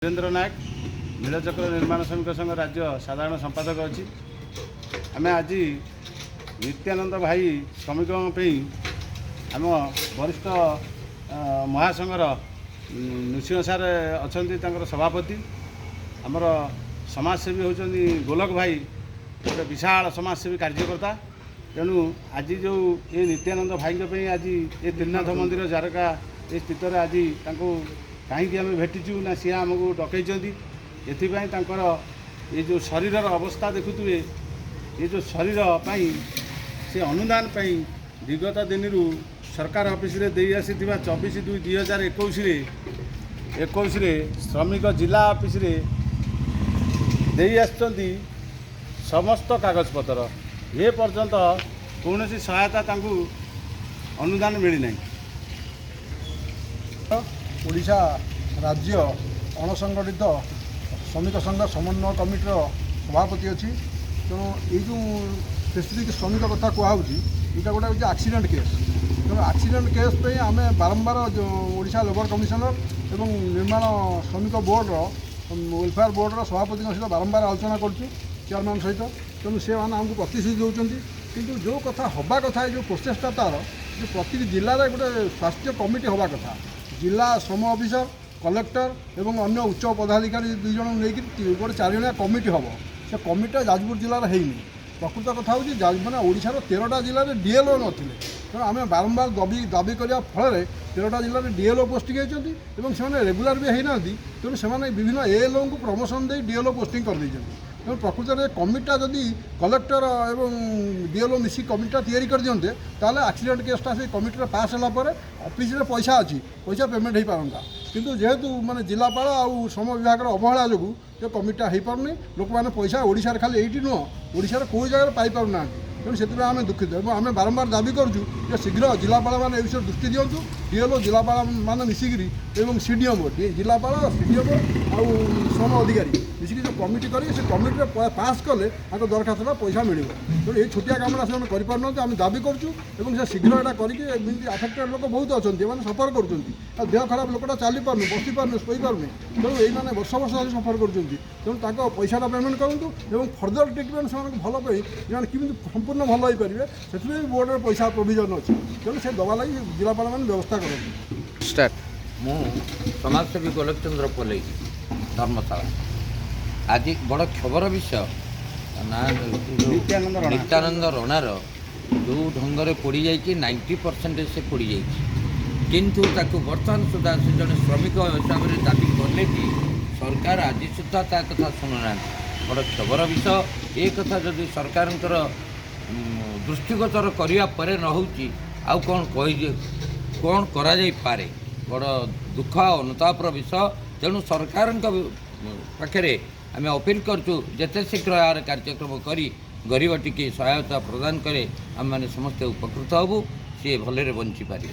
ସୁରେନ୍ଦ୍ର ନାୟକ, ନୀଳଚକ୍ର ନିର୍ମାଣ ଶ୍ରମିକ ସଂଘ ରାଜ୍ୟ ସାଧାରଣ ସମ୍ପାଦକ ଅଛି। ଆମେ ଆଜି ନିତ୍ୟାନନ୍ଦ ଭାଇ ଶ୍ରମିକଙ୍କ ପାଇଁ ଆମ ବରିଷ୍ଠ ମହାସଂଘର ନୃସିଂହ ସାର୍ ଅଛନ୍ତି ତାଙ୍କର ସଭାପତି। ଆମର ସମାଜସେବୀ ହେଉଛନ୍ତି ଗୋଲକ ଭାଇ, ଗୋଟେ ବିଶାଳ ସମାଜସେବୀ କାର୍ଯ୍ୟକର୍ତ୍ତା। ତେଣୁ ଆଜି ଯେଉଁ ଏ ନିତ୍ୟାନନ୍ଦ ଭାଇଙ୍କ ପାଇଁ ଆଜି ଏ ତ୍ରିନାଥ ମନ୍ଦିର ଜାରକା ଏ ସ୍ଥିତରେ ଆଜି ତାଙ୍କୁ କାହିଁକି ଆମେ ଭେଟିଛୁ ନା ସିଏ ଆମକୁ ଡକେଇଛନ୍ତି ଏଥିପାଇଁ, ତାଙ୍କର ଏ ଯେଉଁ ଶରୀରର ଅବସ୍ଥା ଦେଖୁଥିବେ, ଏ ଯେଉଁ ଶରୀର ପାଇଁ ସେ ଅନୁଦାନ ପାଇଁ ବିଗତ ଦିନରୁ ସରକାର ଅଫିସରେ ଦେଇ ଆସିଥିବା 24/2/2021ରେ ଶ୍ରମିକ ଜିଲ୍ଲା ଅଫିସରେ ଦେଇ ଆସିଛନ୍ତି ସମସ୍ତ କାଗଜପତ୍ର। ଏ ପର୍ଯ୍ୟନ୍ତ କୌଣସି ସହାୟତା ତାଙ୍କୁ ଅନୁଦାନ ମିଳିନାହିଁ। ଓଡ଼ିଶା ରାଜ୍ୟ ଅଣସଂଗଠିତ ଶ୍ରମିକ ସଂଘ ସମନ୍ୱୟ କମିଟିର ସଭାପତି ଅଛି। ତେଣୁ ଏଇ ଯେଉଁ ସ୍ପେସିଫିକ୍ ଶ୍ରମିକ କଥା କୁହାହେଉଛି, ଏଇଟା ଗୋଟେ ହେଉଛି ଆକ୍ସିଡେଣ୍ଟ କେସ୍। ତେଣୁ ଆକ୍ସିଡେଣ୍ଟ କେସ୍ ପାଇଁ ଆମେ ବାରମ୍ବାର ଯେଉଁ ଓଡ଼ିଶା ଲେବର କମିଶନର ଏବଂ ନିର୍ମାଣ ଶ୍ରମିକ ବୋର୍ଡ଼ର, ୱେଲଫେୟାର ବୋର୍ଡ଼ର ସଭାପତିଙ୍କ ସହିତ ବାରମ୍ବାର ଆଲୋଚନା କରୁଛୁ, ଚେୟାରମ୍ୟାନ୍ ସହିତ। ତେଣୁ ସେମାନେ ଆମକୁ ପ୍ରତିଶ୍ରୁତି ଦେଉଛନ୍ତି। କିନ୍ତୁ ଯେଉଁ କଥା ହେବା କଥା, ଏ ଯେଉଁ ପ୍ରୋସେସଟା ତା'ର ଯେ ପ୍ରତି ଜିଲ୍ଲାରେ ଗୋଟେ ସ୍ୱାସ୍ଥ୍ୟ କମିଟି ହେବା କଥା, ଜିଲ୍ଲା ଶ୍ରମ ଅଫିସର, କଲେକ୍ଟର ଏବଂ ଅନ୍ୟ ଉଚ୍ଚ ପଦାଧିକାରୀ ଦୁଇ ଜଣଙ୍କୁ ନେଇକରି ଗୋଟେ ଚାରିଜଣିଆ କମିଟି ହେବ। ସେ କମିଟିଟା ଯାଜପୁର ଜିଲ୍ଲାରେ ହେଇନି। ପ୍ରକୃତ କଥା ହେଉଛି, ମାନେ ଓଡ଼ିଶାର 13ଟା ଜିଲ୍ଲାରେ ଡିଏଲ୍ଓ ନଥିଲେ। ତେଣୁ ଆମେ ବାରମ୍ବାର ଦାବି କରିବା ଫଳରେ 13ଟା ଜିଲ୍ଲାରେ ଡିଏଲ୍ଓ ପୋଷ୍ଟିଂ ହେଇଛନ୍ତି ଏବଂ ସେମାନେ ରେଗୁଲାର ବି ହେଇନାହାନ୍ତି। ତେଣୁ ସେମାନେ ବିଭିନ୍ନ ଏଏଲ୍ଓଙ୍କୁ ପ୍ରମୋସନ୍ ଦେଇ ଡିଏଲ୍ଓ ପୋଷ୍ଟିଂ କରିଦେଇଛନ୍ତି। ତେଣୁ ପ୍ରକୃତରେ କମିଟିଟା ଯଦି କଲେକ୍ଟର ଏବଂ ଡିଏଲ୍ଓ ମିଶି କମିଟିଟା ତିଆରି କରିଦିଅନ୍ତେ, ତାହେଲେ ଆକ୍ସିଡେଣ୍ଟ କେସ୍ଟା ସେଇ କମିଟିରେ ପାସ୍ ହେଲା ପରେ ଅଫିସରେ ପଇସା ଅଛି, ପଇସା ପେମେଣ୍ଟ ହେଇପାରନ୍ତା। କିନ୍ତୁ ଯେହେତୁ ମାନେ ଜିଲ୍ଲାପାଳ ଆଉ ଶ୍ରମ ବିଭାଗର ଅବହେଳା ଯୋଗୁଁ ସେ କମିଟିଟା ହେଇପାରୁନି। ଲୋକମାନେ ପଇସା ଓଡ଼ିଶାରେ ଖାଲି ଏଇଠି ନୁହଁ, ଓଡ଼ିଶାର କେଉଁ ଜାଗାରେ ପାଇପାରୁନାହାନ୍ତି। ତେଣୁ ସେଥିପାଇଁ ଆମେ ଦୁଃଖିତ ଏବଂ ଆମେ ବାରମ୍ବାର ଦାବି କରୁଛୁ ଯେ ଶୀଘ୍ର ଜିଲ୍ଲାପାଳମାନେ ଏ ବିଷୟରେ ଦୃଷ୍ଟି ଦିଅନ୍ତୁ। ଡିଏଲ୍ଓ, ଜିଲ୍ଲାପାଳ ମାନେ ମିଶିକିରି ଏବଂ ସିଡ଼ିଏମ୍ଓ, ଜିଲ୍ଲାପାଳ, ସିଡ଼ିଏମ୍ଓ ଆଉ ଶ୍ରମ ଅଧିକାରୀ ମିଶିକି ଯେଉଁ କମିଟି କରିକି ସେ କମିଟିରେ ପାସ୍ କଲେ ତାଙ୍କ ଦରଖାସ୍ତଟା ପଇସା ମିଳିବ। ତେଣୁ ଏଇ ଛୋଟିଆ କାମଟା ସେମାନେ କରିପାରୁନାହାନ୍ତି। ଆମେ ଦାବି କରୁଛୁ ଏବଂ ସେ ଶୀଘ୍ର ଏଇଟା କରିକି, ଏମିତି ଆଫେକ୍ଟେଡ଼ ଲୋକ ବହୁତ ଅଛନ୍ତି, ଏମାନେ ସଫର କରୁଛନ୍ତି। ଆଉ ଦେହ ଖରାପ ଲୋକଟା ଚାଲିପାରୁନି, ବସିପାରୁନି, ଶୋଇପାରୁନି। ତେଣୁ ଏଇମାନେ ବର୍ଷ ବର୍ଷ ଧରି ସଫର କରୁଛନ୍ତି। ତେଣୁ ତାଙ୍କ ପଇସାଟା ପେମେଣ୍ଟ କରନ୍ତୁ ଏବଂ ଫର୍ଦର ଟ୍ରିଟମେଣ୍ଟ ସେମାନଙ୍କୁ ଭଲ ପାଇଁ, ସେମାନେ କେମିତି ସମ୍ପୂର୍ଣ୍ଣ ଭଲ ହେଇପାରିବେ, ସେଥିପାଇଁ ବୋର୍ଡ଼ରେ ପଇସା ପ୍ରୋଭିଜନ୍ ଅଛି। ତେଣୁ ସେ ଦେବା ଲାଗି ଜିଲ୍ଲାପାଳମାନେ ବ୍ୟବସ୍ଥା କରନ୍ତୁ। ଷ୍ଟାର୍ଟ। ମୁଁ ସମାଜସେବୀ ଗୋଲକଚନ୍ଦ୍ର ପଲେଇ, ଧର୍ମଶାଳା। ଆଜି ବଡ଼ କ୍ଷୋଭର ବିଷୟ ନା ଯୋଉ ନିତ୍ୟାନନ୍ଦ ରଣା। ନିତ୍ୟାନନ୍ଦ ରଣାର ଯେଉଁ ଢଙ୍ଗରେ ପୋଡ଼ିଯାଇଛି, 90% ସେ ପୋଡ଼ିଯାଇଛି। କିନ୍ତୁ ତାକୁ ବର୍ତ୍ତମାନ ସୁଦ୍ଧା ସେ ଜଣେ ଶ୍ରମିକ ହିସାବରେ ଦାବି କଲେ ବି ସରକାର ଆଜି ସୁଦ୍ଧା ତା କଥା ଶୁଣୁନାହାନ୍ତି। ବଡ଼ କ୍ଷୋଭର ବିଷୟ। ଏ କଥା ଯଦି ସରକାରଙ୍କର ଦୃଷ୍ଟିଗୋଚର କରିବା ପରେ ନ ହେଉଛି, ଆଉ କ'ଣ କହି କ'ଣ କରାଯାଇପାରେ? ବଡ଼ ଦୁଃଖ ଆଉ ଅନୁତାପର ବିଷୟ। ତେଣୁ ସରକାରଙ୍କ ପାଖରେ ଆମେ ଅପିଲ କରୁଛୁ, ଯେତେ ଶୀଘ୍ର ଏହାର କାର୍ଯ୍ୟକ୍ରମ କରି ଗରିବ ଟିକେ ସହାୟତା ପ୍ରଦାନ କରେ, ଆମେମାନେ ସମସ୍ତେ ଉପକୃତ ହେବୁ, ସିଏ ଭଲରେ ବଞ୍ଚିପାରିବ।